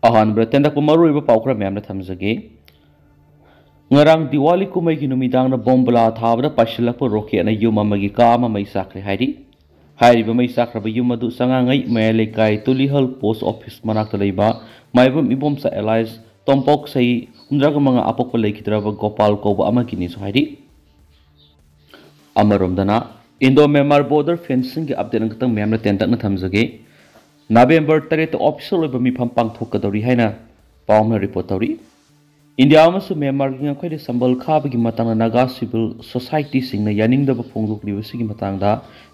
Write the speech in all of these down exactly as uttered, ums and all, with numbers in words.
ꯑꯍꯥꯟꯕꯗ ꯇꯦꯟꯗꯛꯄ ꯃꯔꯨꯑꯣꯏꯕ ꯄꯥꯎ ꯈꯔ ꯃꯌꯥꯝꯅ ꯊꯝꯖꯒꯦ꯫ ꯉꯔꯥꯡ ꯗꯤꯋꯥꯂꯤ ꯀꯨꯝꯍꯩꯒꯤ ꯅꯨꯃꯤꯗꯥꯡꯗ ꯕꯣꯝꯕꯂꯥ ꯊꯥꯕꯗ ꯄꯥꯏꯁꯤꯜꯂꯛꯄ ꯔꯣꯀꯦꯠꯅ ꯌꯨꯝ ꯑꯃꯒꯤ ꯀꯥ ꯑꯃ ꯃꯩ ꯆꯥꯛꯈ꯭ꯔꯦ ꯍꯥꯏꯔꯤ꯫ ꯍꯥꯏꯔꯤꯕ ꯃꯩ ꯆꯥꯛꯈ꯭ꯔꯕ ꯌꯨꯝ ꯑꯗꯨ ꯆꯉꯥꯉꯩ ꯃꯌꯥꯏ ꯂꯩꯀꯥꯏ ꯇꯨꯂꯤꯍꯜ ꯄꯣꯁ ꯑꯣꯐꯤꯁ ꯃꯅꯥꯛꯇ ꯂꯩꯕ ꯃꯥꯏꯕꯝ ꯏꯕꯣꯝꯆꯥ ꯑꯦꯂꯥꯏꯁ ꯇꯣꯝꯄꯣꯛ ꯆꯍꯤ ꯍꯨꯝꯗ꯭ꯔꯥꯒ ꯃꯉꯥ ꯑꯄꯣꯛꯄ ꯂꯩꯈꯤꯗ꯭ꯔꯕ ꯒꯣꯄꯥꯜ ꯀꯧꯕ ꯑꯃꯒꯤꯅꯤꯁꯨ ꯍꯥꯏꯔꯤ꯫ ꯑꯃꯔꯣꯝꯗꯅ, ꯏꯟꯗꯣ ꯃ꯭ꯌꯥꯟꯃꯥꯔ ꯕꯣꯔꯗꯔ ꯐꯦꯟꯁꯤꯡꯒꯤ ꯑꯞꯗꯦꯠ ꯑꯃꯈꯛꯇꯪ ꯃꯌꯥꯝꯅ ꯇꯦꯟꯇꯛꯅ ꯊꯝꯖꯒꯦ꯫ ꯅꯕꯦꯝꯕꯔ ꯇꯔꯦꯠꯇ ꯑꯣꯐꯤꯁꯤꯌꯦꯜ ꯑꯣꯏꯕ ꯃꯤꯐꯝ ꯄꯥꯡꯊꯣꯛꯀꯗꯧꯔꯤ ꯍꯥꯏꯅ ꯄꯥꯎ ꯑꯃꯅ ꯔꯤꯄꯣꯔꯠ ꯇꯧꯔꯤ꯫ ꯏꯟꯗꯤꯌꯥ ꯑꯃꯁꯨꯡ ꯃ꯭ꯌꯥꯟꯃꯥꯔꯒꯤ ꯉꯝꯈꯩꯗ ꯁꯝꯕꯜ ꯈꯥꯕꯒꯤ ꯃꯇꯥꯡꯗ ꯅꯥꯒꯥ ꯁꯤꯚꯤꯜ ꯁꯣꯁꯥꯏꯇꯤꯁꯤꯡꯅ ꯌꯥꯅꯤꯡꯗꯕ ꯐꯣꯡꯗꯣꯛꯂꯤꯕꯁꯤꯒꯤ ꯃꯇꯥꯡꯗ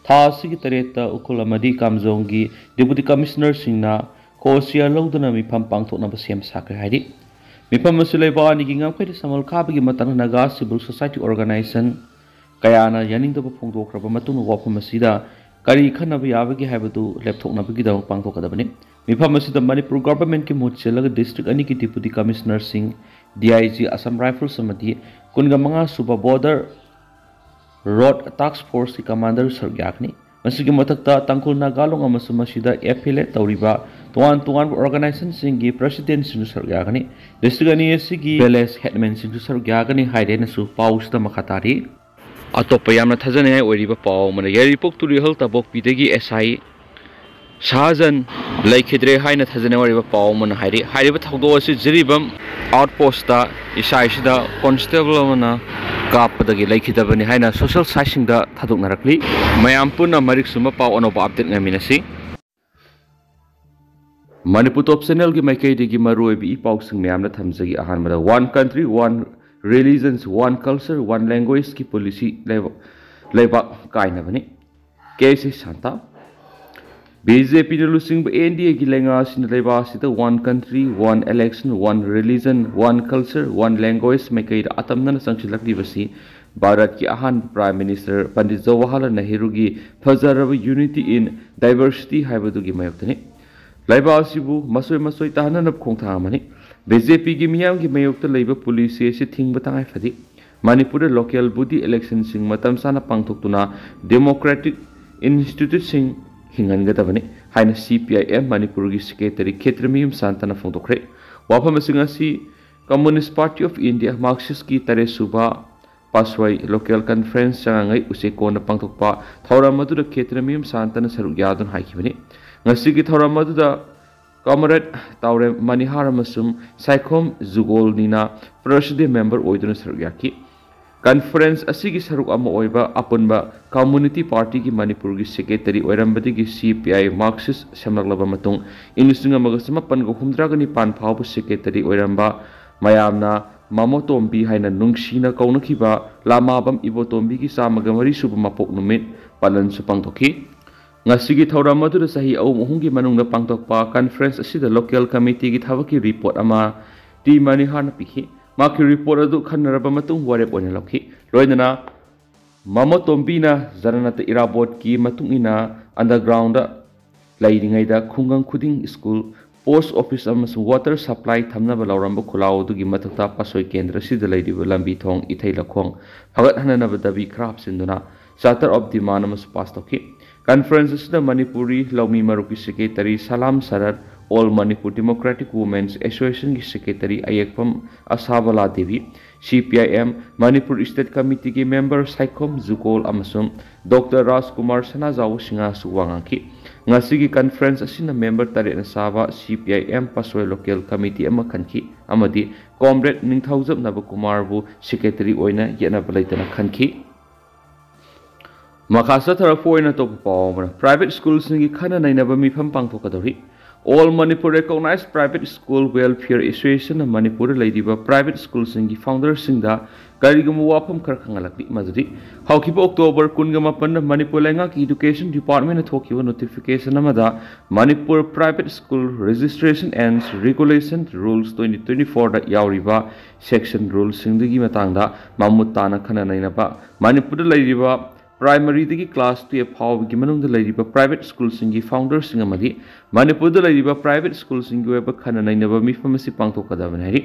ꯊꯥ ꯑꯁꯤꯒꯤ ꯇꯔꯦꯠꯇ ꯎꯈ꯭ꯔꯨꯜ ꯑꯃꯗꯤ ꯀꯥꯝꯖꯣꯡꯒꯤ ꯗꯤꯄꯨꯇꯤ ꯀꯃꯤꯁꯅꯔꯁꯤꯡꯅ ꯀꯣ ꯁꯤꯌꯥꯔ ꯂꯧꯗꯨꯅ ꯃꯤꯐꯝ ꯄꯥꯡꯊꯣꯛꯅꯕ ꯁꯦꯝ ꯁꯥꯈ꯭ꯔꯦ ꯍꯥꯏꯔꯤ꯫ ꯃꯤꯐꯝ ꯑꯁꯤ ꯂꯩꯕꯥꯛ ꯑꯅꯤꯒꯤ ꯉꯝꯈꯩꯗ ꯁꯝꯕꯜ ꯈꯥꯕꯒꯤ ꯃꯇꯥꯡꯗ ꯅꯥꯒꯥ ꯁꯤꯚꯤꯜ ꯁꯣꯁꯥꯏꯇꯤ ꯑꯣꯔꯒꯅꯥꯏꯖꯦꯁꯟ ꯀꯌꯥꯅ ꯌꯥꯅꯤꯡꯗꯕ ꯐꯣꯡꯗꯣꯛꯈ꯭ꯔꯕ ꯃꯇꯨꯡꯗ ꯋꯥꯐꯝ ꯑꯁꯤꯗ ꯀꯔꯤ ꯈꯟꯅꯕ ꯌꯥꯕꯒꯦ ꯍꯥꯏꯕꯗꯨ ꯂꯦꯞꯊꯣꯛꯅꯕꯒꯤꯗꯃꯛ ꯄꯥꯡꯊꯣꯛꯀꯗꯕꯅꯤ꯫ ꯃꯤꯐꯝ ꯑꯁꯤꯗ ꯃꯅꯤꯄꯨꯔ ꯒꯚꯔꯟꯃꯦꯟꯠꯀꯤ ꯃꯍꯨꯠ ꯁꯤꯜꯂꯒ ꯗꯤꯁꯇ꯭ꯔꯤꯛ ꯑꯅꯤꯒꯤ ꯗꯤꯄꯨꯇꯤ ꯀꯃꯤꯁꯅꯔꯁꯤꯡ, D I G Assam rifles ꯑꯃꯗꯤ ꯀꯨꯟꯒ ꯃꯉꯥ ꯁꯨꯕ ꯕꯣꯔꯗꯔ ꯔꯣꯗ ꯇꯥꯛꯁ ꯐꯣꯔꯁꯀꯤ ꯀꯃꯥꯟꯗꯔ ꯁꯔꯨꯛ ꯌꯥꯒꯅꯤ꯫ ꯃꯁꯤꯒꯤ ꯃꯊꯛꯇ ꯇꯥꯡꯈꯨꯜ ꯅꯥꯒꯥ ꯂꯣꯡ ꯑꯃꯁꯨꯡ ꯃꯁꯤꯗ ꯑꯦꯐꯤꯂꯦꯠ ꯇꯧꯔꯤꯕ ꯇꯣꯉꯥꯟ ꯇꯣꯉꯥꯟꯕ ꯑꯣꯔꯒꯅꯥꯏꯖꯦꯁꯟꯁꯤꯡꯒꯤ ꯄ꯭ꯔꯁꯤꯗꯦꯟꯠꯁꯤꯡꯁꯨ ꯁꯔꯨꯛ ꯌꯥꯒꯅꯤ꯫ ꯗꯤꯁꯇ꯭ꯔꯤꯛ ꯑꯅꯤ ꯑꯁꯤꯒꯤ ꯚꯤꯂꯦꯖ ꯍꯦꯗꯃꯦꯟꯁꯤꯡꯁꯨ ꯁꯔꯨꯛ ꯌꯥꯒꯅꯤ ꯍꯥꯏꯔꯦ ꯍꯥꯏꯅꯁꯨ ꯄꯥꯎꯁꯤꯗ ꯃꯈꯥ ꯇꯥꯔꯤ꯫ ꯑꯇꯣꯞꯄ ꯌꯥꯝꯅ ꯊꯥꯖꯅꯤꯡꯉꯥꯏ ꯑꯣꯏꯔꯤꯕ ꯄꯥꯎ ꯑꯃꯅ, ꯌꯥꯏꯔꯤꯄꯣꯛ ꯇꯨꯔꯦꯜ ꯇꯥꯕꯣꯛꯄꯤꯗꯒꯤ ꯑꯦꯁ ꯑꯥꯏ ꯁꯍꯥꯖꯟ ꯂꯩꯈꯤꯗ꯭ꯔꯦ ꯍꯥꯏꯅ ꯊꯥꯖꯅꯤꯡꯉꯥꯏ ꯑꯣꯏꯔꯤꯕ ꯄꯥꯎ ꯑꯃꯅ ꯍꯥꯏꯔꯤ꯫ ꯍꯥꯏꯔꯤꯕ ꯊꯧꯗꯣꯛ ꯑꯁꯤ ꯖꯤꯔꯤꯕꯥꯝ ꯑꯥꯎꯠꯄꯣꯁꯇ ꯏꯁꯥꯏꯁꯤꯗ ꯀꯣꯟꯁꯇꯦꯕꯜ ꯑꯃꯅ ꯀꯥꯞꯄꯗꯒꯤ ꯂꯩꯈꯤꯗꯕꯅꯤ ꯍꯥꯏꯅ ꯁꯣꯁꯦꯜ ꯁꯥꯏꯠꯁꯤꯡꯗ ꯊꯥꯗꯣꯛꯅꯔꯛꯂꯤ꯫ ꯃꯌꯥꯝ ꯄꯨꯟꯅ ꯃꯔꯤꯛ ꯆꯨꯝꯕ ꯄꯥꯎ ꯑꯅꯧꯕ ꯑꯞꯗꯦꯠ ꯉꯥꯏꯃꯤꯟꯅꯁꯤ꯫ ꯃꯅꯤꯄꯨꯔ ꯇꯣꯞ ꯆꯦꯅꯦꯜꯒꯤ ꯃꯥꯏꯀꯩꯗꯒꯤ ꯃꯔꯨꯑꯣꯏꯕ ꯏ ꯄꯥꯎꯁꯤꯡ ꯃꯌꯥꯝꯅ ꯊꯝꯖꯒꯦ꯫ ꯑꯍꯥꯟꯕꯗ, "One country, one religions, one culture, one languageꯀꯤ ꯄꯣꯂꯤꯁꯤ ꯂꯩꯕ-, ꯂꯩꯕꯥꯛ ꯀꯥꯏꯅꯕꯅꯤ"꯫ K C Santa. B J ꯄꯤꯅ ꯂꯨꯆꯤꯡꯕ ꯑꯦꯟ ꯗꯤ ꯑꯦꯒꯤ ꯂꯩꯉꯥꯛ ꯑꯁꯤꯅ ꯂꯩꯕꯥꯛ ꯑꯁꯤꯗ "One country, one election, one religion, one culture, one language" ꯃꯥꯏꯀꯩꯗ ꯑꯇꯝꯅꯅ ꯆꯪꯁꯤꯜꯂꯛꯂꯤꯕꯁꯤ ꯚꯥꯔꯠꯀꯤ ꯑꯍꯥꯟꯕ ꯄ꯭ꯔꯥꯏꯝ ꯃꯤꯅꯤꯁꯇꯔ ꯄꯟꯗꯤꯠ ꯖꯋꯥꯍꯔꯂꯥꯜ ꯅꯦꯍꯔꯨꯒꯤ ꯐꯖꯔꯕ "Unity in Diversity" ꯍꯥꯏꯕꯗꯨꯒꯤ ꯃꯥꯌꯣꯛꯇꯅꯤ꯫ ꯂꯩꯕꯥꯛ ꯑꯁꯤꯕꯨ ꯃꯁꯣꯏ ꯃꯁꯣꯏ ꯇꯥꯍꯟꯅꯅꯕ ꯈꯣꯡꯊꯥꯡ ꯑꯃꯅꯤ꯫ ꯕꯤ ꯖꯦ ꯄꯤꯒꯤ ꯃꯤꯌꯥꯝꯒꯤ ꯃꯥꯌꯣꯛꯇ ꯂꯩꯕ ꯄꯣꯂꯤꯁꯤ ꯑꯁꯤ ꯊꯤꯡꯕ ꯇꯉꯥꯏ ꯐꯗꯦ꯫ ꯃꯅꯤꯄꯨꯔꯗ ꯂꯣꯀꯦꯜ ꯕꯣꯗꯤ ꯏꯂꯦꯛꯁꯟꯁꯤꯡ ꯃꯇꯝ ꯆꯥꯅ ꯄꯥꯡꯊꯣꯛꯇꯨꯅ ꯗꯦꯃꯣꯀ꯭ꯔꯦꯇꯤꯛ ꯏꯟꯁꯇꯤꯇ꯭ꯌꯨꯠꯁꯤꯡ ꯍꯤꯡꯍꯟꯒꯗꯕꯅꯤ꯫ ꯍꯥꯏꯅ ꯁꯤ ꯄꯤ ꯑꯥꯏ ꯑꯦꯝ ꯃꯅꯤꯄꯨꯔꯒꯤ ꯁꯦꯀ꯭ꯔꯦꯇꯔꯤ ꯈꯦꯇ꯭ꯔꯤꯃꯌꯨꯝ ꯁꯥꯟꯇꯅ ꯐꯣꯡꯗꯣꯛꯈ꯭ꯔꯦ꯫ ꯋꯥꯐꯝ ꯑꯁꯤꯡ ꯑꯁꯤ ꯀꯝꯃꯨꯅꯤꯁ ꯄꯥꯔꯇꯤ ꯑꯣꯐ ꯏꯟꯗꯤꯌꯥ ꯃꯥꯔꯛꯁꯤꯁꯀꯤ ꯇꯔꯦꯠ ꯁꯨꯕ ꯄꯥꯁꯣꯏ ꯂꯣꯀꯦꯜ ꯀꯟꯐꯔꯦꯟꯁ ꯆꯉꯥꯡꯉꯩ ꯎꯆꯦꯛꯀꯣꯟꯗ ꯄꯥꯡꯊꯣꯛꯄ ꯊꯧꯔꯝ ꯑꯗꯨꯗ ꯈꯦꯇ꯭ꯔꯤꯃꯌꯨꯝ ꯁꯥꯟꯇꯅ ꯁꯔꯨꯛ ꯌꯥꯗꯨꯅ ꯍꯥꯏꯈꯤꯕꯅꯤ꯫ ꯉꯁꯤꯒꯤ ꯊꯧꯔꯝ ꯑꯗꯨꯗ ꯀꯃꯔꯦꯗ ꯇꯥꯎꯔꯦꯝ ꯃꯅꯤꯍꯥꯔ ꯑꯃꯁꯨꯡ ꯁꯥꯏꯈꯣꯝ ꯖꯨꯒꯣꯜꯅꯤꯅ ꯄ꯭ꯔꯁꯤꯗꯦꯟ ꯃꯦꯝꯕꯔ ꯑꯣꯏꯗꯨꯅ ꯁꯔꯨꯛ ꯌꯥꯈꯤ꯫ ꯀꯟꯐꯔꯦꯟꯁ ꯑꯁꯤꯒꯤ ꯁꯔꯨꯛ ꯑꯃ ꯑꯣꯏꯕ ꯑꯄꯨꯟꯕ ꯀꯝꯃꯨꯅꯤꯇꯤ ꯄꯥꯔꯇꯤꯒꯤ ꯃꯅꯤꯄꯨꯔꯒꯤ ꯁꯦꯀ꯭ꯔꯦꯇꯔꯤ ꯑꯣꯏꯔꯝꯕꯗꯒꯤ ꯁꯤ ꯄꯤ ꯑꯥꯏ ꯃꯥꯔꯛꯁꯤꯁ ꯁꯦꯝꯂꯛꯂꯕ ꯃꯇꯨꯡ, ꯏꯪ ꯂꯤꯁꯤꯡ ꯑꯃꯒ ꯆꯃꯥꯄꯟꯒ ꯍꯨꯝꯗ꯭ꯔꯥꯒ ꯅꯤꯄꯥꯟ ꯐꯥꯎꯕ ꯁꯦꯀ꯭ꯔꯦꯇꯔꯤ ꯑꯣꯏꯔꯝꯕ ꯃꯌꯥꯝꯅ ꯃꯥꯃꯣ ꯇꯣꯝꯕꯤ ꯍꯥꯏꯅ ꯅꯨꯡꯁꯤꯅ ꯀꯧꯅꯈꯤꯕ ꯂꯥꯃꯥꯕꯝ ꯏꯕꯣꯇꯣꯝꯕꯤꯒꯤ ꯆꯥꯝꯃꯒ ꯃꯔꯤ ꯁꯨꯕ ꯃꯄꯣꯛ ꯅꯨꯃꯤꯠ ꯄꯥꯂꯟꯁꯨ ꯄꯥꯡꯊꯣꯛꯈꯤ꯫ ꯉꯁꯤꯒꯤ ꯊꯧꯔꯝ ꯑꯗꯨꯗ ꯆꯍꯤ ꯑꯍꯨꯝ ꯑꯍꯨꯝꯒꯤ ꯃꯅꯨꯡꯗ ꯄꯥꯡꯊꯣꯛꯄ ꯀꯟꯐꯔꯦꯟꯁ ꯑꯁꯤꯗ ꯂꯣꯀꯦꯜ ꯀꯃꯤꯇꯤꯒꯤ ꯊꯕꯛꯀꯤ ꯔꯤꯄꯣꯔꯠ ꯑꯃ ꯇꯤ ꯃꯅꯤꯍꯥꯔꯅ ꯄꯤꯈꯤ꯫ ꯃꯍꯥꯛꯀꯤ ꯔꯤꯄꯣꯔꯠ ꯑꯗꯨ ꯈꯟꯅꯔꯕ ꯃꯇꯨꯡ ꯋꯥꯔꯦꯞ ꯑꯣꯏꯅ ꯂꯧꯈꯤ꯫ ꯂꯣꯏꯅꯅ ꯃꯃꯣ ꯇꯣꯝꯕꯤꯅ ꯖꯅꯅꯥꯊ ꯏꯔꯥꯕꯣꯠꯀꯤ ꯃꯇꯨꯡ ꯏꯟꯅ ꯑꯟꯗꯔꯒ꯭ꯔꯥꯎꯟꯗ ꯂꯩꯔꯤꯉꯩꯗ ꯈꯨꯡꯒꯪ ꯈꯨꯗꯤꯡ ꯁ꯭ꯀꯨꯜ, ꯄꯣꯁ ꯑꯣꯐꯤꯁ ꯑꯃꯁꯨꯡ ꯋꯥꯇꯔ ꯁꯄ꯭ꯂꯥꯏ ꯊꯝꯅꯕ ꯂꯥꯎꯔꯝꯕ ꯈꯨꯜꯂꯥꯎ ꯑꯗꯨꯒꯤ ꯃꯊꯛꯇ ꯄꯥꯁꯣꯏ ꯀꯦꯟꯗ꯭ꯔ ꯑꯁꯤꯗ ꯂꯩꯔꯤꯕ ꯂꯝꯕꯤ ꯊꯣꯡ, ꯏꯊꯩ ꯂꯧꯈꯣꯡ ꯐꯒꯠꯍꯟꯅꯅꯕ ꯗꯥꯕꯤ ꯈꯔ ꯍꯥꯞꯆꯤꯟꯗꯨꯅ ꯆꯥꯔꯇꯔ ꯑꯣꯐ ꯗꯤꯃꯥꯟ ꯑꯃꯁꯨ ꯄꯥꯁ ꯇꯧꯈꯤ꯫ ꯀꯟꯐꯔꯦꯟꯁ ꯑꯁꯤꯗ ꯃꯅꯤꯄꯨꯔꯤ ꯂꯧꯃꯤ ꯃꯔꯨꯞꯀꯤ secretary Salam Sarat, all Manipur democratic women's ꯑꯦꯁꯣꯁꯤꯌꯦꯁꯟꯒꯤ secretary Ayekpam Ashabala Devi, C P I M Manipur state ꯀꯃꯤꯇꯤꯒꯤ ꯃꯦꯝꯕꯔ ꯁꯥꯏꯈꯣꯝ ꯖꯨꯒꯣꯜ ꯑꯃꯁꯨꯡ ꯗꯣꯛꯇꯔ ꯔꯥꯖꯀꯨꯃꯥꯔ ꯁꯅꯥꯖꯥꯎꯕ ꯁꯤꯡꯍꯁꯨ ꯋꯥ ꯉꯥꯡꯈꯤ꯫ ꯉꯁꯤꯒꯤ ꯀꯟꯐꯔꯦꯟꯁ ꯑꯁꯤꯅ ꯃꯦꯝꯕꯔ ꯇꯔꯦꯠꯅ ꯁꯥꯕ ꯁꯤ ꯄꯤ ꯑꯥꯏ ꯑꯦꯝ ꯄꯥꯁꯣꯏ ꯂꯣꯀꯦꯜ ꯀꯃꯤꯇꯤ ꯑꯃ ꯈꯟꯈꯤ ꯑꯃꯗꯤ ꯀꯣꯝꯔꯦꯗ ꯅꯤꯡꯊꯧꯖꯝ ꯅꯕꯀꯨꯃꯥꯔꯕꯨ ꯁꯦꯀ꯭ꯔꯦꯇꯔꯤ ꯑꯣꯏꯅ ꯌꯦꯠꯅꯕ ꯂꯩꯇꯅ ꯈꯟꯈꯤ꯫ ꯃꯈꯥ ꯆꯠꯊꯔꯛꯄ ꯑꯣꯏꯅ ꯑꯇꯣꯞꯄ ꯄꯥꯎ ꯑꯃꯅ, ꯄ꯭ꯔꯥꯏꯚꯦꯠ ꯁ꯭ꯀꯨꯜꯁꯤꯡꯒꯤ ꯈꯟꯅ ꯅꯩꯅꯕ ꯃꯤꯐꯝ ꯄꯥꯡꯊꯣꯛꯀꯗꯧꯔꯤ꯫ All Manipur recognise private school welfare ꯑꯦꯁꯣꯁꯤꯌꯦꯁꯟꯅ ꯃꯅꯤꯄꯨꯔꯗ ꯂꯩꯔꯤꯕ ꯄ꯭ꯔꯥꯏꯚꯦꯠ ꯁ꯭ꯀꯨꯜꯁꯤꯡꯒꯤ ꯐꯥꯎꯟꯗꯔꯁꯤꯡꯗ ꯀꯔꯤꯒꯨꯝꯕ ꯋꯥꯐꯝ ꯈꯔ ꯈꯪꯍꯜꯂꯛꯂꯤ꯫ ꯃꯗꯨꯗꯤ ꯍꯧꯈꯤꯕ ꯑꯣꯛꯇꯣꯕꯔ ꯀꯨꯟꯒ ꯃꯥꯄꯟꯗ ꯃꯅꯤꯄꯨꯔ ꯂꯩꯉꯥꯛꯀꯤ ꯏꯗꯨꯀꯦꯁꯟ ꯗꯤꯄꯥꯔꯠꯃꯦꯟꯅ ꯊꯣꯛꯈꯤꯕ ꯅꯣꯇꯤꯐꯤꯀꯦꯁꯟ ꯑꯃꯗ Manipur private school registration and regulation rules twenty twenty ꯐꯣꯔꯗ ꯌꯥꯎꯔꯤꯕ ꯁꯦꯛꯁꯟ ꯔꯨꯜꯁꯤꯡꯗꯨꯒꯤ ꯃꯇꯥꯡꯗ ꯃꯃꯨꯠ ꯇꯥꯅ ꯈꯟꯅ ꯅꯩꯅꯕ ꯃꯅꯤꯄꯨꯔꯗ ꯂꯩꯔꯤꯕ ꯄ꯭ꯔꯥꯏꯃꯔꯤꯗꯒꯤ ꯀ꯭ꯂꯥꯁ ꯇꯨꯌꯦꯜꯐ ꯐꯥꯎꯕꯒꯤ ꯃꯅꯨꯡꯗ ꯂꯩꯔꯤꯕ ꯄ꯭ꯔꯥꯏꯚꯦꯠ ꯁ꯭ꯀꯨꯜꯁꯤꯡꯒꯤ ꯐꯥꯎꯟꯗꯔꯁꯤꯡ ꯑꯃꯗꯤ ꯃꯅꯤꯄꯨꯔꯗ ꯂꯩꯔꯤꯕ ꯄ꯭ꯔꯥꯏꯚꯦꯠ ꯁ꯭ꯀꯨꯜꯁꯤꯡꯒꯤ ꯑꯣꯏꯕ ꯈꯟꯅ ꯅꯩꯅꯕ ꯃꯤꯐꯝ ꯑꯁꯤ ꯄꯥꯡꯊꯣꯛꯀꯗꯕꯅꯤ ꯍꯥꯏꯔꯤ꯫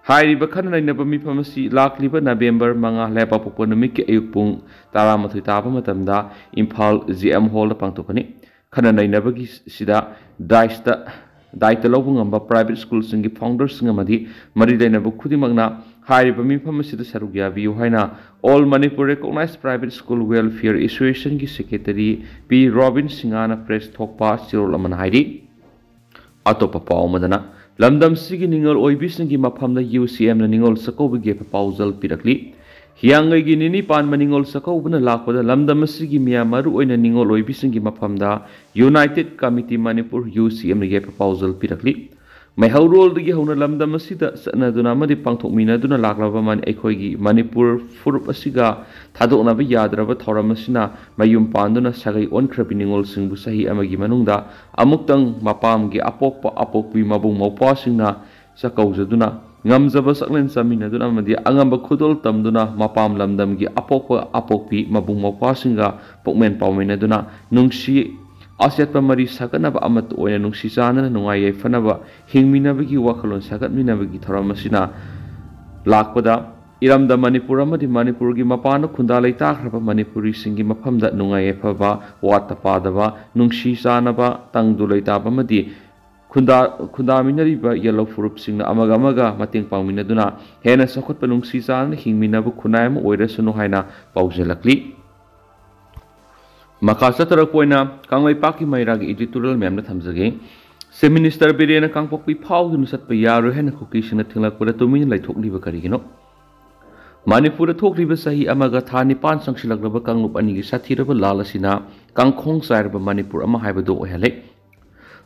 ꯍꯥꯏꯔꯤꯕ ꯈꯟꯅ ꯅꯩꯅꯕ ꯃꯤꯐꯝ ꯑꯁꯤ ꯂꯥꯛꯂꯤꯕ ꯅꯕꯦꯝꯕꯔ ꯃꯉꯥ, ꯂꯩꯕꯥꯛꯄꯣꯛꯄ ꯅꯨꯃꯤꯠꯀꯤ ꯑꯌꯨꯛ ꯄꯨꯡ ꯇꯔꯥꯃꯥꯊꯣꯏ ꯇꯥꯕ ꯃꯇꯝꯗ ꯏꯝꯐꯥꯜ ꯖꯤ ꯑꯦꯝ ꯍꯣꯜꯗ ꯄꯥꯡꯊꯣꯛꯀꯅꯤ꯫ ꯈꯟꯅ ꯅꯩꯅꯕꯒꯤ ꯁꯤꯗ ꯗꯥꯏꯁꯇ ꯗꯥꯏꯇ ꯂꯧꯕ ꯉꯝꯕ ꯄ꯭ꯔꯥꯏꯚꯦꯠ ꯁ꯭ꯀꯨꯜꯁꯤꯡꯒꯤ ꯐꯥꯎꯟꯗꯔꯁꯤꯡ ꯑꯃꯗꯤ ꯃꯔꯤ ꯂꯩꯅꯕ ꯈꯨꯗꯤꯡꯃꯛꯅ ꯍꯥꯏꯔꯤꯕ ꯃꯤꯐꯝ ꯑꯁꯤꯗ ꯁꯔꯨꯛ ꯌꯥꯕꯤꯌꯨ ꯍꯥꯏꯅ All Manipur Recognized Private School Welfare Associationꯒꯤ ꯁꯦꯀ꯭ꯔꯦꯇꯔꯤ ꯄꯤ ꯔꯣꯕꯤꯟ ꯁꯤꯡꯍꯅ ꯄ꯭ꯔꯦꯁ ꯊꯣꯛꯄ ꯆꯦꯔꯣꯜ ꯑꯃꯅ ꯍꯥꯏꯔꯤ꯫ ꯑꯇꯣꯞꯄ ꯄꯥꯎ ꯑꯃꯗꯅ, ꯂꯝꯗꯝꯁꯤꯒꯤ ꯅꯤꯉꯣꯜ ꯑꯣꯏꯕꯤꯁꯤꯡꯒꯤ ꯃꯐꯝꯗ UCMꯅ ꯅꯤꯉꯣꯜ ꯆꯥꯛꯀꯧꯕꯒꯤ ꯌꯥꯏꯐ ꯄꯥꯎꯖꯦꯜ ꯄꯤꯔꯛꯂꯤ꯫ ꯍꯤꯌꯥꯡꯒꯩꯒꯤ ꯅꯤꯅꯤ ꯄꯥꯟꯕ ꯅꯤꯉꯣꯜ ꯆꯥꯛꯀꯧꯕꯅ ꯂꯥꯛꯄꯗ ꯂꯝꯗꯝ ꯑꯁꯤꯒꯤ ꯃꯤꯌꯥꯝ, ꯃꯔꯨꯑꯣꯏꯅ ꯅꯤꯉꯣꯜ ꯑꯣꯏꯕꯤꯁꯤꯡꯒꯤ ꯃꯐꯝꯗ United Committee Manipur, UCMꯅ ꯌꯥꯏꯐ ꯄꯥꯎꯖꯦꯜ ꯄꯤꯔꯛꯂꯤ꯫ ꯃꯩꯍꯧꯔꯣꯜꯗꯒꯤ ꯍꯧꯅ ꯂꯝꯗꯝ ꯑꯁꯤꯗ ꯆꯠꯅꯗꯨꯅ ꯑꯃꯗꯤ ꯄꯥꯡꯊꯣꯛꯃꯤꯟꯅꯗꯨꯅ ꯂꯥꯛꯂꯕ ꯃꯅꯤ-, ꯑꯩꯈꯣꯏꯒꯤ ꯃꯅꯤꯄꯨꯔ ꯐꯨꯔꯨꯞ ꯑꯁꯤꯒ ꯊꯥꯗꯣꯛꯅꯕ ꯌꯥꯗ꯭ꯔꯕ ꯊꯧꯔꯝ ꯑꯁꯤꯅ ꯃꯌꯨꯝ ꯄꯥꯟꯗꯨꯅ ꯁꯥꯒꯩ ꯑꯣꯟꯈ꯭ꯔꯕꯤ ꯅꯤꯉꯣꯜꯁꯤꯡꯕꯨ ꯆꯍꯤ ꯑꯃꯒꯤ ꯃꯅꯨꯡꯗ ꯑꯃꯨꯛꯇꯪ ꯃꯄꯥꯝꯒꯤ ꯑꯄꯣꯛꯄ ꯑꯄꯣꯛꯄꯤ ꯃꯕꯨꯡ ꯃꯧꯄ꯭ꯋꯥꯁꯤꯡꯅ ꯆꯥꯛꯀꯧꯖꯗꯨꯅ, ꯉꯝꯖꯕ ꯆꯥꯛꯂꯦꯟ ꯆꯥꯃꯤꯟꯅꯗꯨꯅ ꯑꯃꯗꯤ ꯑꯉꯝꯕ ꯈꯨꯗꯣꯜ ꯇꯝꯗꯨꯅ ꯃꯄꯥꯝ ꯂꯝꯗꯝꯒꯤ ꯑꯄꯣꯛꯄ ꯑꯄꯣꯛꯄꯤ ꯃꯕꯨꯡ ꯃꯧꯄ꯭ꯋꯥꯁꯤꯡꯒ ꯄꯨꯛꯃꯦꯟ ꯄꯥꯎꯃꯤꯟꯅꯗꯨꯅ ꯅꯨꯡꯁꯤ ꯑꯆꯦꯠꯄ ꯃꯔꯤ ꯁꯥꯒꯠꯅꯕ, ꯑꯃꯠꯇ ꯑꯣꯏꯅ ꯅꯨꯡꯁꯤ ꯆꯥꯟꯅꯅ ꯅꯨꯡꯉꯥꯏ ꯌꯥꯏꯐꯅꯕ ꯍꯤꯡꯃꯤꯟꯅꯕꯒꯤ ꯋꯥꯈꯜꯂꯣꯟ ꯁꯥꯒꯠꯃꯤꯟꯅꯕꯒꯤ ꯊꯧꯔꯝ ꯑꯁꯤꯅ ꯂꯥꯛꯄꯗ ꯏꯔꯝꯗꯝ ꯃꯅꯤꯄꯨꯔ ꯑꯃꯗꯤ ꯃꯅꯤꯄꯨꯔꯒꯤ ꯃꯄꯥꯟꯗ ꯈꯨꯟꯗꯥ ꯂꯩꯇꯥꯈ꯭ꯔꯕ ꯃꯅꯤꯄꯨꯔꯤꯁꯤꯡꯒꯤ ꯃꯐꯝꯗ ꯅꯨꯡꯉꯥꯏ ꯌꯥꯏꯐꯕ, ꯋꯥꯠꯇ ꯄꯥꯗꯕ, ꯅꯨꯡꯁꯤ ꯆꯥꯟꯅꯕ, ꯇꯪꯗꯨ ꯂꯩꯇꯥꯕ ꯑꯃꯗꯤ ꯈꯨꯟꯗꯥ-, ꯈꯨꯟꯗꯥꯃꯤꯟꯅꯔꯤꯕ ꯌꯦꯜꯍꯧ ꯐꯨꯔꯨꯞꯁꯤꯡꯅ ꯑꯃꯒ ꯑꯃꯒ ꯃꯇꯦꯡ ꯄꯥꯡꯃꯤꯟꯅꯗꯨꯅ ꯍꯦꯟꯅ ꯆꯥꯎꯈꯠꯄ, ꯅꯨꯡꯁꯤ ꯆꯥꯟꯅꯅ ꯍꯤꯡꯃꯤꯟꯅꯕ ꯈꯨꯟꯅꯥꯏ ꯑꯃ ꯑꯣꯏꯔꯁꯅꯨ ꯍꯥꯏꯅ ꯄꯥꯎꯖꯦꯜꯂꯛꯂꯤ꯫ ꯃꯈꯥ ꯆꯠꯊꯔꯛꯄ ꯑꯣꯏꯅ ꯀꯪꯂꯩꯄꯥꯛꯀꯤ ꯃꯩꯔꯥꯒꯤ editorial ꯃꯌꯥꯝꯗ ꯊꯝꯖꯒꯦ꯫ Chief Minister ꯕꯤꯔꯦꯟꯅ ꯀꯥꯡꯄꯣꯛꯄꯤ ꯐꯥꯎꯗꯨꯅ ꯆꯠꯄ ꯌꯥꯔꯣꯏ ꯍꯥꯏꯅ ꯀꯨꯀꯤꯁꯤꯡꯅ ꯊꯤꯡꯂꯛꯄꯗ ꯇꯨꯃꯤꯟꯅ ꯂꯩꯊꯣꯛꯂꯤꯕ ꯀꯔꯤꯒꯤꯅꯣ? ꯃꯅꯤꯄꯨꯔꯗ ꯊꯣꯛꯂꯤꯕ ꯆꯍꯤ ꯑꯃꯒ ꯊꯥ ꯅꯤꯄꯥꯟ ꯆꯪꯁꯤꯜꯂꯛꯂꯕ ꯀꯥꯡꯂꯨꯞ ꯑꯅꯤꯒꯤ ꯁꯥꯊꯤꯔꯕ ꯂꯥꯜ ꯑꯁꯤꯅ ꯀꯥꯡꯈꯣꯡ ꯆꯥꯏꯔꯕ ꯃꯅꯤꯄꯨꯔ ꯑꯃ ꯍꯥꯏꯕꯗꯨ ꯑꯣꯏꯍꯜꯂꯦ꯫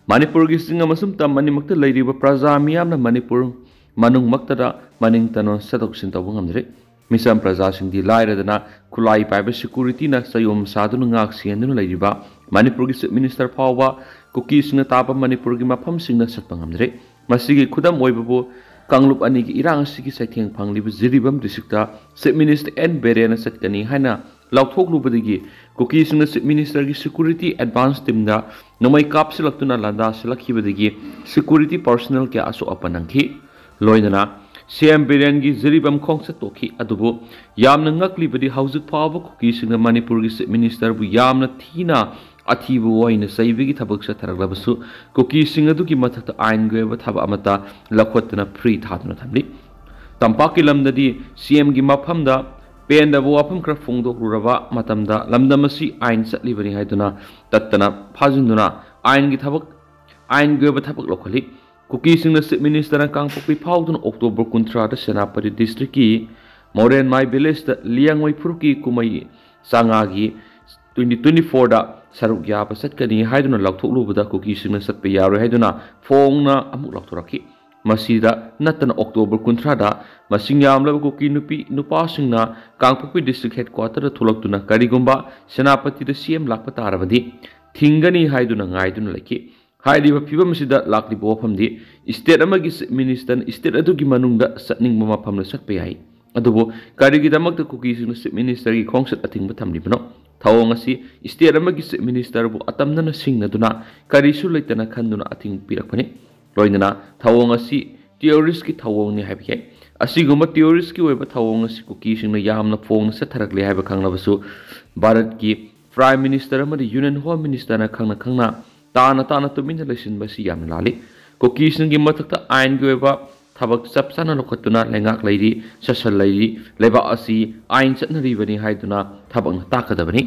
ꯃꯅꯤꯄꯨꯔꯒꯤ ꯆꯤꯡ ꯑꯃꯁꯨꯡ ꯇꯝ ꯑꯅꯤꯃꯛꯇ ꯂꯩꯔꯤꯕ ꯄ꯭ꯔꯖꯥ ꯃꯤꯌꯥꯝꯅ ꯃꯅꯤꯄꯨꯔ ꯃꯅꯨꯡꯃꯛꯇꯗ ꯃꯅꯤꯡ ꯇꯝꯅ ꯆꯠꯊꯣꯛ ꯆꯠꯁꯤꯟ ꯇꯧꯕ ꯉꯝꯗ꯭ꯔꯦ꯫ ꯃꯤꯆꯝ ꯄ꯭ꯔꯖꯥꯁꯤꯡꯗꯤ ꯂꯥꯏꯔꯗꯅ ꯈꯨꯠꯂꯥꯏ ꯄꯥꯏꯕ securityꯅ ꯆꯌꯣꯝ ꯁꯥꯗꯨꯅ ꯉꯥꯛ ꯁꯦꯟꯗꯨꯅ ꯂꯩꯔꯤꯕ ꯃꯅꯤꯄꯨꯔꯒꯤ Chief Minister ꯐꯥꯎꯕ ꯀꯨꯀꯤꯁꯤꯡꯅ ꯇꯥꯕ ꯃꯅꯤꯄꯨꯔꯒꯤ ꯃꯐꯝꯁꯤꯡꯗ ꯆꯠꯄ ꯉꯝꯗ꯭ꯔꯦ꯫ ꯃꯁꯤꯒꯤ ꯈꯨꯗꯝ ꯑꯣꯏꯕꯕꯨ ꯀꯥꯡꯂꯨꯞ ꯑꯅꯤꯒꯤ ꯏꯔꯥꯡ ꯑꯁꯤꯒꯤ ꯆꯩꯊꯦꯡ ꯐꯪꯂꯤꯕ ꯖꯤꯔꯤꯕꯥꯝ districtꯇ Chief Minister ꯑꯦꯟ ꯕꯤꯔꯦꯟꯅ ꯆꯠꯀꯅꯤ ꯍꯥꯏꯅ ꯂꯥꯎꯊꯣꯛꯂꯨꯕꯗꯒꯤ ꯀꯨꯀꯤꯁꯤꯡꯅ Chief Ministerꯒꯤ security advance teamꯗ ꯅꯣꯡꯃꯩ ꯀꯥꯞꯁꯤꯜꯂꯛꯇꯨꯅ ꯂꯥꯟꯗꯥꯁꯤꯜꯂꯛꯈꯤꯕꯗꯒꯤ security personnel ꯀꯌꯥ ꯑꯁꯣꯛ ꯑꯄꯟ ꯅꯪꯈꯤ꯫ ꯂꯣꯏꯅꯅ ꯁꯤ ꯑꯦꯝ ꯕꯤꯔꯦꯟꯒꯤ ꯖꯤꯔꯤꯕꯥꯝ ꯈꯣꯡꯆꯠ ꯇꯣꯛꯈꯤ꯫ ꯑꯗꯨꯕꯨ ꯌꯥꯝꯅ ꯉꯛꯂꯤꯕꯗꯤ ꯍꯧꯖꯤꯛ ꯐꯥꯎꯕ ꯀꯨꯀꯤꯁꯤꯡꯅ ꯃꯅꯤꯄꯨꯔꯒꯤ Chief Ministerꯕꯨ ꯌꯥꯝꯅ ꯊꯤꯅ ꯑꯊꯤꯕ ꯋꯥꯍꯩꯅ ꯆꯩꯕꯒꯤ ꯊꯕꯛ ꯆꯠꯊꯔꯛꯂꯕꯁꯨ, ꯀꯨꯀꯤꯁꯤꯡ ꯑꯗꯨꯒꯤ ꯃꯊꯛꯇ ꯑꯥꯏꯟꯒꯤ ꯑꯣꯏꯕ ꯊꯕꯛ ꯑꯃꯠꯇ ꯂꯧꯈꯠꯇꯅ free ꯊꯥꯗꯨꯅ ꯊꯝꯂꯤ꯫ ꯇꯝꯄꯥꯛꯀꯤ ꯂꯝꯗꯗꯤ CMꯒꯤ ꯃꯐꯝꯗ ꯄꯦꯟꯗꯕ ꯋꯥꯐꯝ ꯈꯔ ꯐꯣꯡꯗꯣꯛꯂꯨꯔꯕ ꯃꯇꯝꯗ, ꯂꯝꯗꯝ ꯑꯁꯤ ꯑꯥꯏꯟ ꯆꯠꯂꯤꯕꯅꯤ ꯍꯥꯏꯗꯨꯅ ꯇꯠꯇꯅ ꯐꯥꯖꯤꯟꯗꯨꯅ ꯑꯥꯏꯟꯒꯤ ꯊꯕꯛ, ꯑꯥꯏꯟꯒꯤ ꯑꯣꯏꯕ ꯊꯕꯛ ꯂꯧꯈꯠꯂꯤ꯫ ꯀꯨꯀꯤꯁꯤꯡꯅ Chief Ministerꯅ ꯀꯥꯡꯄꯣꯛꯄꯤ ꯐꯥꯎꯗꯨꯅ October ꯀꯨꯟꯊ꯭ꯔꯥꯗ ꯁꯦꯅꯥꯄꯇꯤ districtꯀꯤ ꯃꯣꯔꯦꯟꯃꯥꯏ villageꯇ ꯂꯤꯌꯥꯡꯃꯩ ꯐꯨꯔꯨꯞꯀꯤ ꯀꯨꯝꯍꯩ ꯆꯥꯉꯥꯒꯤ twenty twenty fourꯗ ꯁꯔꯨꯛ ꯌꯥꯕ ꯆꯠꯀꯅꯤ ꯍꯥꯏꯗꯨꯅ ꯂꯥꯎꯊꯣꯛꯂꯨꯕꯗ, ꯀꯨꯀꯤꯁꯤꯡꯅ ꯆꯠꯄ ꯌꯥꯔꯣꯏ ꯍꯥꯏꯗꯨꯅ ꯐꯣꯡꯅ ꯑꯃꯨꯛ ꯂꯥꯎꯊꯣꯔꯛꯈꯤ꯫ ꯃꯁꯤꯗ ꯅꯠꯇꯅ, October ꯀꯨꯟꯊ꯭ꯔꯥꯗ ꯃꯁꯤꯡ ꯌꯥꯝꯂꯕ ꯀꯨꯀꯤ ꯅꯨꯄꯤ ꯅꯨꯄꯥꯁꯤꯡꯅ ꯀꯥꯡꯄꯣꯛꯄꯤ district headquarterꯗ ꯊꯣꯛꯂꯛꯇꯨꯅ, ꯀꯔꯤꯒꯨꯝꯕ ꯁꯦꯅꯥꯄꯇꯤꯗ CM ꯂꯥꯛꯄ ꯇꯥꯔꯕꯗꯤ ꯊꯤꯡꯒꯅꯤ ꯍꯥꯏꯗꯨꯅ ꯉꯥꯏꯗꯨꯅ ꯂꯩꯈꯤ꯫ ꯍꯥꯏꯔꯤꯕ ꯐꯤꯕꯝ ꯑꯁꯤꯗ ꯂꯥꯛꯂꯤꯕ ꯋꯥꯐꯝꯗꯤ, state ꯑꯃꯒꯤ Chief Ministerꯅ state ꯑꯗꯨꯒꯤ ꯃꯅꯨꯡꯗ ꯆꯠꯅꯤꯡꯕ ꯃꯐꯝꯗ ꯆꯠꯄ ꯌꯥꯏ꯫ ꯑꯗꯨꯕꯨ ꯀꯔꯤꯒꯤꯗꯃꯛꯇ ꯀꯨꯀꯤꯁꯤꯡꯅ Chief Ministerꯒꯤ ꯈꯣꯡꯆꯠ ꯑꯊꯤꯡꯕ ꯊꯝꯂꯤꯕꯅꯣ? ꯊꯧꯑꯣꯡ ꯑꯁꯤ state ꯑꯃꯒꯤ Chief Ministerꯕꯨ ꯑꯇꯝꯅꯅ ꯁꯤꯡꯅꯗꯨꯅ, ꯀꯔꯤꯁꯨ ꯂꯩꯇꯅ ꯈꯟꯗꯨꯅ ꯑꯊꯤꯡꯕ ꯄꯤꯔꯛꯄꯅꯤ꯫ ꯂꯣꯏꯅꯅ ꯊꯧꯑꯣꯡ ꯑꯁꯤ terroristꯀꯤ ꯊꯧꯑꯣꯡꯅꯤ ꯍꯥꯏꯕ ꯌꯥꯏ꯫ ꯑꯁꯤꯒꯨꯝꯕ terroristꯀꯤ ꯑꯣꯏꯕ ꯊꯧꯑꯣꯡ ꯑꯁꯤ ꯀꯨꯀꯤꯁꯤꯡꯅ ꯌꯥꯝꯅ ꯐꯣꯡꯅ ꯆꯠꯊꯔꯛꯂꯦ ꯍꯥꯏꯕ ꯈꯪꯂꯕꯁꯨ, ꯚꯥꯔꯠꯀꯤ Prime Minister ꯑꯃꯗꯤ Union Home Ministerꯅ ꯈꯪꯅ ꯈꯪꯅ ꯇꯥꯅ ꯇꯥꯅ ꯇꯨꯃꯤꯟꯅ ꯂꯩꯁꯤꯟꯕ ꯑꯁꯤ ꯌꯥꯝꯅ ꯂꯥꯜꯂꯤ꯫ ꯀꯨꯀꯤꯁꯤꯡꯒꯤ ꯃꯊꯛꯇ ꯑꯥꯏꯟꯒꯤ ꯑꯣꯏꯕ ꯊꯕꯛ ꯆꯞ ꯆꯥꯅ ꯂꯧꯈꯠꯇꯨꯅ ꯂꯩꯉꯥꯛ ꯂꯩꯔꯤ, ꯁꯦꯁꯟ ꯂꯩꯔꯤ, ꯂꯩꯕꯥꯛ ꯑꯁꯤ ꯑꯥꯏꯟ ꯆꯠꯅꯔꯤꯕꯅꯤ ꯍꯥꯏꯗꯨꯅ ꯊꯕꯛꯅ ꯇꯥꯛꯀꯗꯕꯅꯤ꯫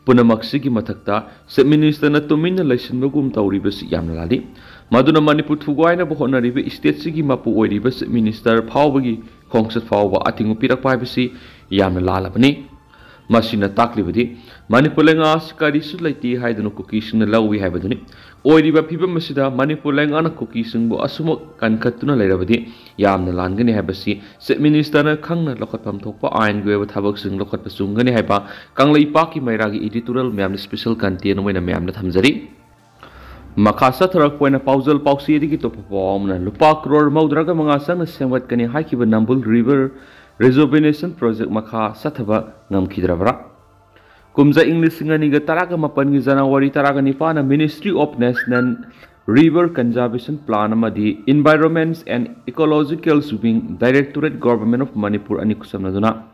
ꯄꯨꯝꯅꯃꯛꯁꯤꯒꯤ ꯃꯊꯛꯇ Chief Ministerꯅ ꯇꯨꯃꯤꯟꯅ ꯂꯩꯁꯤꯟꯕꯒꯨꯝ ꯇꯧꯔꯤꯕꯁꯤ ꯌꯥꯝꯅ ꯂꯥꯜꯂꯤ꯫ ꯃꯗꯨꯅ ꯃꯅꯤꯄꯨꯔ ꯊꯨꯒꯥꯏꯅꯕ ꯍꯣꯠꯅꯔꯤꯕ stateꯁꯤꯒꯤ ꯃꯄꯨ ꯑꯣꯏꯔꯤꯕ Chief Minister ꯐꯥꯎꯕꯒꯤ ꯈꯣꯡꯆꯠ ꯐꯥꯎꯕ ꯑꯊꯤꯡꯕ ꯄꯤꯔꯛꯄ ꯍꯥꯏꯕꯁꯤ ꯌꯥꯝꯅ ꯂꯥꯜꯂꯕꯅꯤ꯫ ꯃꯁꯤꯅ ꯇꯥꯛꯂꯤꯕꯗꯤ ꯃꯅꯤꯄꯨꯔ ꯂꯩꯉꯥꯛ ꯑꯁꯤ ꯀꯔꯤꯁꯨ ꯂꯩꯇꯦ ꯍꯥꯏꯗꯨꯅ ꯀꯨꯀꯤꯁꯤꯡꯅ ꯂꯧꯏ ꯍꯥꯏꯕꯗꯨꯅꯤ꯫ ꯑꯣꯏꯔꯤꯕ ꯐꯤꯕꯝ ꯑꯁꯤꯗ ꯃꯅꯤꯄꯨꯔ ꯂꯩꯉꯥꯛꯅ ꯀꯨꯀꯤꯁꯤꯡꯕꯨ ꯑꯁꯨꯃꯛ ꯀꯟꯈꯠꯇꯨꯅ ꯂꯩꯔꯕꯗꯤ ꯌꯥꯝꯅ ꯂꯥꯟꯒꯅꯤ ꯍꯥꯏꯕꯁꯤ Chief Ministerꯅ ꯈꯪꯅ ꯂꯧꯈꯠꯐꯝ ꯊꯣꯛꯄ ꯑꯥꯏꯟꯒꯤ ꯑꯣꯏꯕ ꯊꯕꯛꯁꯤꯡ ꯂꯧꯈꯠꯄ ꯆꯨꯝꯒꯅꯤ ꯍꯥꯏꯕ ꯀꯪꯂꯩꯄꯥꯛꯀꯤ ꯃꯩꯔꯥꯒꯤ editorial ꯃꯌꯥꯝꯅ special content ꯑꯣꯏꯅ ꯃꯌꯥꯝꯗ ꯊꯝꯖꯔꯤ꯫ ꯃꯈꯥ ꯆꯠꯊꯔꯛꯄ ꯑꯣꯏꯅ ꯄꯥꯎꯖꯦꯜ ꯄꯥꯎꯆꯦꯗꯒꯤ ꯑꯇꯣꯞꯄ ꯄꯥꯎ ꯑꯃꯅ, ꯂꯨꯄꯥ ꯀ꯭ꯔꯣꯔ ꯃꯧꯗ꯭ꯔꯥꯒ ꯃꯉꯥ ꯆꯪꯅ ꯁꯦꯝꯒꯠꯀꯅꯤ ꯍꯥꯏꯈꯤꯕ ꯅꯝꯕꯨꯜ River Rejuvenation Project ꯃꯈꯥ ꯆꯠꯊꯕ ꯉꯝꯈꯤꯗ꯭ꯔꯕ꯭ꯔꯥ? ꯀꯨꯝꯖꯥ ꯏꯪ ꯂꯤꯁꯤꯡ ꯑꯅꯤꯒ ꯇꯔꯥꯒ ꯃꯥꯄꯟꯒꯤ January ꯇꯔꯥꯒ ꯅꯤꯄꯥꯟꯗ Ministry of National River Conservation Plan ꯑꯃꯗꯤ Environments and Ecological Wing, Directorate, Government of Manipur ꯑꯅꯤ ꯈꯨꯠꯁꯝꯅꯗꯨꯅ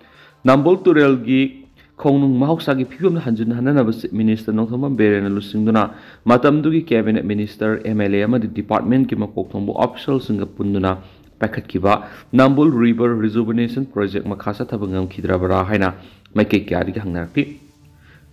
ꯅꯝꯕꯨꯜ ꯇꯨꯔꯦꯜꯒꯤ ꯈꯣꯡꯅꯨꯡ ꯃꯍꯧꯁꯥꯒꯤ ꯐꯤꯕꯝꯗ ꯍꯟꯖꯤꯟꯍꯟꯅꯅꯕ Chief Minister ꯅꯣꯡꯊꯣꯝꯕꯝ ꯕꯤꯔꯦꯟꯅ ꯂꯨꯆꯤꯡꯗꯨꯅ ꯃꯇꯝꯗꯨꯒꯤ cabinet minister, M L A ꯑꯃꯗꯤ department ꯀꯤ ꯃꯀꯣꯛ ꯊꯣꯡꯕ official ꯁꯤꯡꯒ ꯄꯨꯟꯗꯨꯅ ꯄꯥꯏꯈꯠꯈꯤꯕ ꯅꯝꯕꯨꯜ River Rejuvenation Project ꯃꯈꯥ ꯆꯠꯊꯕ ꯉꯝꯈꯤꯗ꯭ꯔꯕ꯭ꯔꯥ ꯍꯥꯏꯅ ꯃꯥꯏꯀꯩ ꯀꯌꯥꯗꯒꯤ ꯍꯪꯅꯔꯛꯂꯤ꯫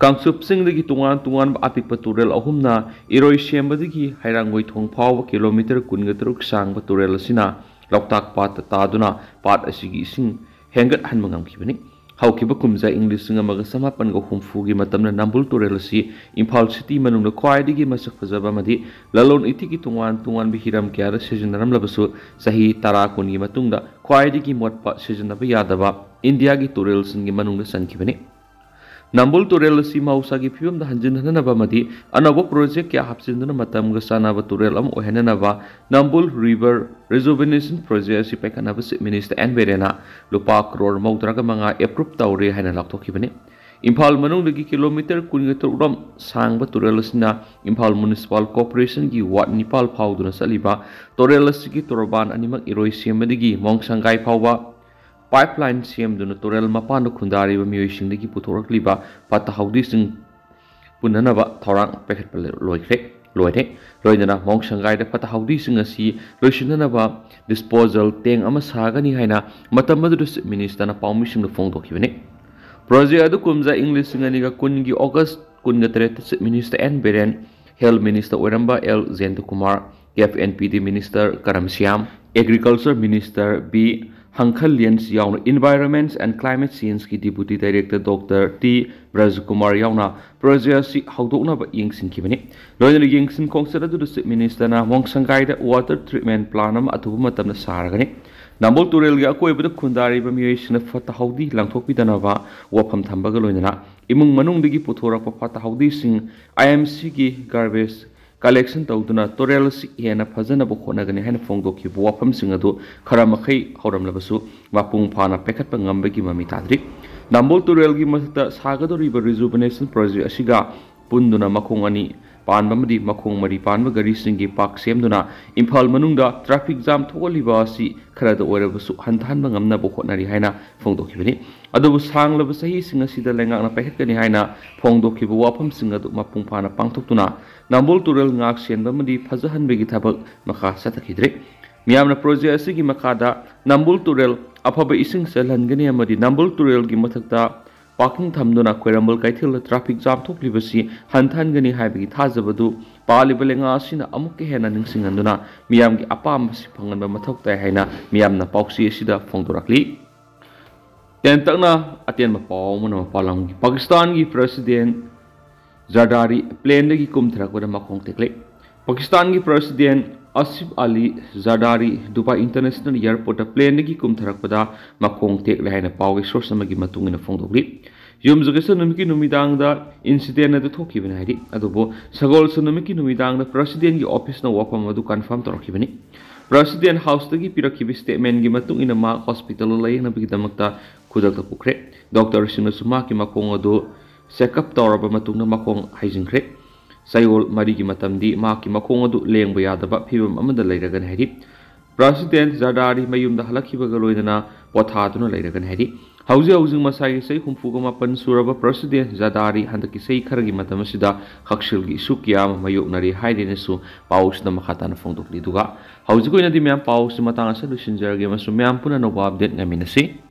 ꯀꯥꯡꯆꯨꯞ ꯆꯤꯡꯗꯒꯤ ꯇꯣꯉꯥꯟ ꯇꯣꯉꯥꯟꯕ ꯑꯄꯤꯛꯄ ꯇꯨꯔꯦꯜ ꯑꯍꯨꯝꯅ ꯏꯔꯣꯏ ꯁꯦꯝꯕꯗꯒꯤ ꯍꯩꯔꯥꯡꯒꯣꯏ ꯊꯣꯡ ꯐꯥꯎꯕ kilometre ꯀꯨꯟꯒ ꯇꯔꯨꯛ ꯁꯥꯡꯕ ꯇꯨꯔꯦꯜ ꯑꯁꯤꯅ ꯂꯣꯛꯇꯥꯛ ꯄꯥꯠꯇ ꯇꯥꯗꯨꯅ ꯄꯥꯠ ꯑꯁꯤꯒꯤ ꯏꯁꯤꯡ ꯍꯦꯟꯒꯠꯍꯟꯕ ꯉꯝꯈꯤꯕꯅꯤ꯫ ꯍꯧꯈꯤꯕ ꯀꯨꯝꯖꯥ ꯏꯪ ꯂꯤꯁꯤꯡ ꯑꯃꯒ ꯆꯃꯥꯄꯟꯒ ꯍꯨꯝꯐꯨꯒꯤ ꯃꯇꯝꯗ ꯅꯝꯕꯨꯜ ꯇꯨꯔꯦꯜ ꯑꯁꯤ ꯏꯝꯐꯥꯜ city ꯃꯅꯨꯡꯗ ꯈ꯭ꯋꯥꯏꯗꯒꯤ ꯃꯁꯛ ꯐꯖꯕ ꯑꯃꯗꯤ ꯂꯂꯣꯟ ꯏꯇꯤꯛꯀꯤ ꯇꯣꯉꯥꯟ ꯇꯣꯉꯥꯟꯕ ꯍꯤꯔꯝ ꯀꯌꯥꯗ ꯁꯤꯖꯤꯟꯅꯔꯝꯂꯕꯁꯨ, ꯆꯍꯤ ꯇꯔꯥ ꯀꯨꯟꯒꯤ ꯃꯇꯨꯡꯗ ꯈ꯭ꯋꯥꯏꯗꯒꯤ ꯃꯣꯠꯄ, ꯁꯤꯖꯤꯟꯅꯕ ꯌꯥꯗꯕ ꯏꯟꯗꯤꯌꯥꯒꯤ ꯇꯨꯔꯦꯜꯁꯤꯡꯒꯤ ꯃꯅꯨꯡꯗ ꯆꯟꯈꯤꯕꯅꯤ꯫ ꯅꯝꯕꯨꯜ ꯇꯨꯔꯦꯜ ꯑꯁꯤ ꯃꯍꯧꯁꯥꯒꯤ ꯐꯤꯕꯝꯗ ꯍꯟꯖꯤꯟꯍꯟꯅꯕ ꯑꯃꯗꯤ ꯑꯅꯧꯕ project ꯀꯌꯥ ꯍꯥꯞꯆꯤꯟꯗꯨꯅ ꯃꯇꯝꯒ ꯆꯥꯟꯅꯕ ꯇꯨꯔꯦꯜ ꯑꯃ ꯑꯣꯏꯍꯟꯅꯅꯕ ꯅꯝꯕꯨꯜ River Rejuvenation Project ꯑꯁꯤ ꯄꯥꯏꯈꯠꯅꯕ Chief Minister ꯑꯦꯟ ꯕꯤꯔꯦꯟꯅ ꯂꯨꯄꯥ ꯀ꯭ꯔꯣꯔ ꯃꯧꯗ꯭ꯔꯥꯒ ꯃꯉꯥ approve ꯇꯧꯔꯦ ꯍꯥꯏꯅ ꯂꯥꯎꯊꯣꯛꯈꯤꯕꯅꯤ꯫ ꯏꯝꯐꯥꯜ ꯃꯅꯨꯡꯗꯒꯤ kilometre ꯀꯨꯟꯒ ꯇꯔꯨꯛ ꯔꯣꯝ ꯁꯥꯡꯕ ꯇꯨꯔꯦꯜ ꯑꯁꯤꯅ ꯏꯝꯐꯥꯜ Municipal Corporation ꯒꯤ ward ꯅꯤꯄꯥꯜ ꯐꯥꯎꯗꯨꯅ ꯆꯠꯂꯤꯕ ꯇꯨꯔꯦꯜ ꯑꯁꯤꯒꯤ ꯇꯣꯔꯕꯥꯟ ꯑꯅꯤꯃꯛ ꯏꯔꯣꯏ ꯁꯦꯝꯕꯗꯒꯤ ꯃꯣꯡꯁꯪꯒꯥꯏ ꯐꯥꯎꯕ pipeline ꯁꯦꯝꯗꯨꯅ ꯇꯨꯔꯦꯜ ꯃꯄꯥꯟꯗ ꯈꯨꯟꯗꯥꯔꯤꯕ ꯃꯤꯑꯣꯏꯁꯤꯡꯗꯒꯤ ꯄꯨꯊꯣꯔꯛꯂꯤꯕ ꯐꯠꯇ ꯍꯥꯎꯗꯤꯁꯤꯡ ꯄꯨꯅꯅꯕ ꯊꯧꯔꯥꯡ ꯄꯥꯏꯈꯠꯄ ꯂꯣꯏꯈ꯭ꯔꯦ, ꯂꯣꯏꯔꯦ꯫ ꯂꯣꯏꯅꯅ ꯃꯣꯡꯁꯪꯒꯥꯏꯗ ꯐꯠꯇ ꯍꯥꯎꯗꯤꯁꯤꯡ ꯑꯁꯤ ꯂꯣꯏꯁꯤꯟꯅꯅꯕ disposal tank ꯑꯃ ꯁꯥꯒꯅꯤ ꯍꯥꯏꯅ ꯃꯇꯝ ꯑꯗꯨꯗ Chief Minister ꯅ ꯄꯥꯎꯃꯤꯁꯤꯡꯗ ꯐꯣꯡꯗꯣꯛꯈꯤꯕꯅꯤ꯫ Project ꯑꯗꯨ ꯀꯨꯝꯖꯥ ꯏꯪ ꯂꯤꯁꯤꯡ ꯑꯅꯤꯒ ꯀꯨꯟꯒꯤ August ꯀꯨꯟꯒ ꯇꯔꯦꯠꯇ Chief Minister N Biren, Health Minister ꯑꯣꯏꯔꯝꯕ L Jayantakumar, F and P D Minister Karam Shyam, Agriculture Minister B Hangkhalian ꯌꯥꯎꯅ Environment and Climate Change ꯀꯤ Deputy Director Doctor T Brajkumar ꯌꯥꯎꯅ project ꯑꯁꯤ ꯍꯧꯗꯣꯛꯅꯕ ꯌꯦꯡꯁꯤꯟꯈꯤꯕꯅꯤ꯫ ꯂꯣꯏꯅꯅ ꯌꯦꯡꯁꯤꯟ ꯈꯣꯡꯆꯠ ꯑꯗꯨꯗ Chief Minister ꯅ ꯃꯣꯡꯁꯪꯒꯥꯏꯗ water treatment plant ꯑꯃ ꯑꯊꯨꯕ ꯃꯇꯝꯗ ꯁꯥꯔꯒꯅꯤ꯫ ꯅꯝꯕꯨꯜ ꯇꯨꯔꯦꯜꯒꯤ ꯑꯀꯣꯏꯕꯗ ꯈꯨꯟꯗꯥꯔꯤꯕ ꯃꯤꯑꯣꯏꯁꯤꯡꯅ ꯐꯠꯇ ꯍꯥꯎꯗꯤ ꯂꯪꯊꯣꯛꯄꯤꯗꯅꯕ ꯋꯥꯐꯝ ꯊꯝꯕꯒ ꯂꯣꯏꯅꯅ ꯏꯃꯨꯡ ꯃꯅꯨꯡꯗꯒꯤ ꯄꯨꯊꯣꯔꯛꯄ ꯐꯠꯇ ꯍꯥꯎꯗꯤꯁꯤꯡ I M C ꯒꯤ garbage collection ꯇꯧꯗꯨꯅ ꯇꯨꯔꯦꯜ ꯑꯁꯤ ꯍꯦꯟꯅ ꯐꯖꯅꯕ ꯍꯣꯠꯅꯒꯅꯤ ꯍꯥꯏꯅ ꯐꯣꯡꯗꯣꯛꯈꯤꯕ ꯋꯥꯐꯝꯁꯤꯡ ꯑꯗꯨ ꯈꯔ ꯃꯈꯩ ꯍꯧꯔꯝꯂꯕꯁꯨ, ꯃꯄꯨꯡ ꯐꯥꯅ ꯄꯥꯏꯈꯠꯄ ꯉꯝꯕꯒꯤ ꯃꯃꯤ ꯇꯥꯗ꯭ꯔꯤ꯫ ꯅꯝꯕꯨꯜ ꯇꯨꯔꯦꯜꯒꯤ ꯃꯊꯛꯇ ꯁꯥꯒꯗꯧꯔꯤꯕ Rejuvenation Project ꯑꯁꯤꯒ ꯄꯨꯟꯗꯨꯅ ꯃꯈꯣꯡ ꯑꯅꯤ ꯄꯥꯟꯕ ꯑꯃꯗꯤ ꯃꯈꯣꯡ ꯃꯔꯤ ꯄꯥꯟꯕ ꯒꯥꯔꯤꯁꯤꯡꯒꯤ ꯄꯥꯛ ꯁꯦꯝꯗꯨꯅ ꯏꯝꯐꯥꯜ ꯃꯅꯨꯡꯗ traffic jam ꯊꯣꯛꯍꯜꯂꯤꯕ ꯑꯁꯤ ꯈꯔꯗ ꯑꯣꯏꯔꯕꯁꯨ ꯍꯟꯊꯍꯟꯕ ꯉꯝꯅꯕ ꯍꯣꯠꯅꯔꯤ ꯍꯥꯏꯅ ꯐꯣꯡꯗꯣꯛꯈꯤꯕꯅꯤ꯫ ꯑꯗꯨꯕꯨ ꯁꯥꯡꯂꯕ ꯆꯍꯤꯁꯤꯡ ꯑꯁꯤꯗ ꯂꯩꯉꯥꯛꯅ ꯄꯥꯏꯈꯠꯀꯅꯤ ꯍꯥꯏꯅ ꯐꯣꯡꯗꯣꯛꯈꯤꯕ ꯋꯥꯐꯝꯁꯤꯡ ꯑꯗꯨ ꯃꯄꯨꯡ ꯐꯥꯅ ꯄꯥꯡꯊꯣꯛꯇꯨꯅ ꯅꯝꯕꯨꯜ ꯇꯨꯔꯦꯜ ꯉꯥꯛ ꯁꯦꯟꯕ ꯑꯃꯗꯤ ꯐꯖꯍꯟꯕꯒꯤ ꯊꯕꯛ ꯃꯈꯥ ꯆꯠꯊꯈꯤꯗ꯭ꯔꯦ꯫ ꯃꯤꯌꯥꯝꯅ ꯄ꯭ꯔꯣꯖꯦꯛ ꯑꯁꯤꯒꯤ ꯃꯈꯥꯗ ꯅꯝꯕꯨꯜ ꯇꯨꯔꯦꯜ ꯑꯐꯕ ꯏꯁꯤꯡ ꯆꯦꯜꯍꯟꯒꯅꯤ ꯑꯃꯗꯤ ꯅꯝꯕꯨꯜ ꯇꯨꯔꯦꯜꯒꯤ ꯃꯊꯛꯇ parking ꯊꯝꯗꯨꯅ ꯈ꯭ꯋꯥꯏꯔꯝꯕꯟ ꯀꯩꯊꯦꯜꯗ traffic jam ꯊꯣꯛꯂꯤꯕꯁꯤ ꯍꯟꯊꯍꯟꯒꯅꯤ ꯍꯥꯏꯕꯒꯤ ꯊꯥꯖꯕꯗꯨ ꯄꯥꯜꯂꯤꯕ ꯂꯩꯉꯥꯛ ꯑꯁꯤꯅ ꯑꯃꯨꯛꯀ ꯍꯦꯟꯅ ꯅꯤꯡꯁꯤꯡꯍꯟꯗꯨꯅ ꯃꯤꯌꯥꯝꯒꯤ ꯑꯄꯥꯝꯕꯁꯤ ꯐꯪꯍꯟꯕ ꯃꯊꯧ ꯇꯥꯏ ꯍꯥꯏꯅ ꯃꯤꯌꯥꯝꯅ ꯄꯥꯎꯆꯦ ꯑꯁꯤꯗ ꯐꯣꯡꯗꯣꯔꯛꯂꯤ꯫ ꯇꯦꯟꯇꯛꯅ ꯑꯇꯦꯟꯕ ꯄꯥꯎ ꯑꯃꯅ ꯃꯄꯥꯟ ꯂꯝꯒꯤ ꯄꯥꯀꯤꯁꯇꯥꯟꯒꯤ president ꯖꯔꯗꯥꯔꯤ planeꯗꯒꯤ ꯀꯨꯝꯊꯔꯛꯄꯗ ꯃꯈꯣꯡ ꯇꯦꯛꯂꯦ꯫ ꯄꯥꯀꯤꯁꯇꯥꯟꯒꯤ president ꯑꯁꯤꯐ ꯑꯂꯤ ꯖꯔꯗꯥꯔꯤ ꯗꯨꯕꯥꯏ international airportꯇ planeꯗꯒꯤ ꯀꯨꯝꯊꯔꯛꯄꯗ ꯃꯈꯣꯡ ꯇꯦꯛꯂꯦ ꯍꯥꯏꯅ ꯄꯥꯎꯒꯤ source ꯑꯃꯒꯤ ꯃꯇꯨꯡ ꯏꯟꯅ ꯐꯣꯡꯗꯣꯛꯂꯤ꯫ ꯌꯨꯝꯁꯀꯩꯁ ꯅꯨꯃꯤꯠꯀꯤ ꯅꯨꯃꯤꯗꯥꯡꯗ incident ꯑꯗꯨ ꯊꯣꯛꯈꯤꯕꯅꯤ ꯍꯥꯏꯔꯤ꯫ ꯑꯗꯨꯕꯨ ꯁꯒꯣꯜꯁꯦꯟ ꯅꯨꯃꯤꯠꯀꯤ ꯅꯨꯃꯤꯗꯥꯡꯗ presidentꯀꯤ officeꯅ ꯋꯥꯐꯝ ꯑꯗꯨ confirm ꯇꯧꯔꯛꯈꯤꯕꯅꯤ꯫ President houseꯇꯒꯤ ꯄꯤꯔꯛꯈꯤꯕ statementꯀꯤ ꯃꯇꯨꯡ ꯏꯟꯅ ꯃꯍꯥꯛ hospitalꯗ ꯂꯥꯌꯦꯡꯅꯕꯒꯤꯗꯃꯛꯇ ꯈꯨꯗꯛꯇ ꯄꯨꯈ꯭ꯔꯦ꯫ Doctorꯁꯤꯡꯅꯁꯨ ꯃꯍꯥꯛꯀꯤ ꯃꯈꯣꯡ ꯑꯗꯨ check up ꯇꯧꯔꯕ ꯃꯇꯨꯡꯗ ꯃꯈꯣꯡ ꯍꯩꯖꯤꯟꯈ꯭ꯔꯦ꯫ ꯆꯌꯣꯜ ꯃꯔꯤꯒꯤ ꯃꯇꯝꯗꯤ ꯃꯍꯥꯛꯀꯤ ꯃꯈꯣꯡ ꯑꯗꯨ ꯂꯦꯡꯕ ꯌꯥꯗꯕ ꯐꯤꯕꯝ ꯑꯃꯗ ꯂꯩꯔꯒꯅꯤ ꯍꯥꯏꯔꯤ꯫ President ꯖꯔꯗꯥꯔꯤ ꯃꯌꯨꯝꯗ ꯍꯜꯂꯛꯈꯤꯕꯒ ꯂꯣꯏꯅꯅ ꯄꯣꯊꯥꯗꯨꯅ ꯂꯩꯔꯒꯅꯤ ꯍꯥꯏꯔꯤ꯫ ꯍꯧꯖꯤꯛ ꯍꯧꯖꯤꯛ ꯃꯁꯥꯒꯤ ꯆꯍꯤ ꯍꯨꯝꯐꯨꯒ ꯃꯥꯄꯟ ꯁꯨꯔꯕ president ꯖꯔꯗꯥꯔꯤ ꯍꯟꯗꯛꯀꯤ ꯆꯍꯤ ꯈꯔꯒꯤ ꯃꯇꯝ ꯑꯁꯤꯗ ꯍꯛꯁꯦꯜꯒꯤ issue ꯀꯌꯥ ꯑꯃ ꯃꯥꯌꯣꯛꯅꯔꯤ ꯍꯥꯏꯗꯨꯅꯁꯨ ꯄꯥꯎꯁꯤꯗ ꯃꯈꯥ ꯇꯥꯅ ꯐꯣꯡꯗꯣꯛꯂꯤ꯫ ꯑꯗꯨꯒ ꯍꯧꯖꯤꯛ ꯑꯣꯏꯅꯗꯤ ꯃꯌꯥꯝ ꯄꯥꯎꯁꯤ ꯃꯇꯥꯡ ꯑꯁꯤꯗ ꯂꯣꯏꯁꯤꯟꯖꯔꯒꯦ ꯑꯃꯁꯨꯡ ꯃꯌꯥꯝ ꯄꯨꯟꯅ ꯑꯅꯧꯕ update ꯉꯥꯏꯃꯤꯟꯅꯁꯤ꯫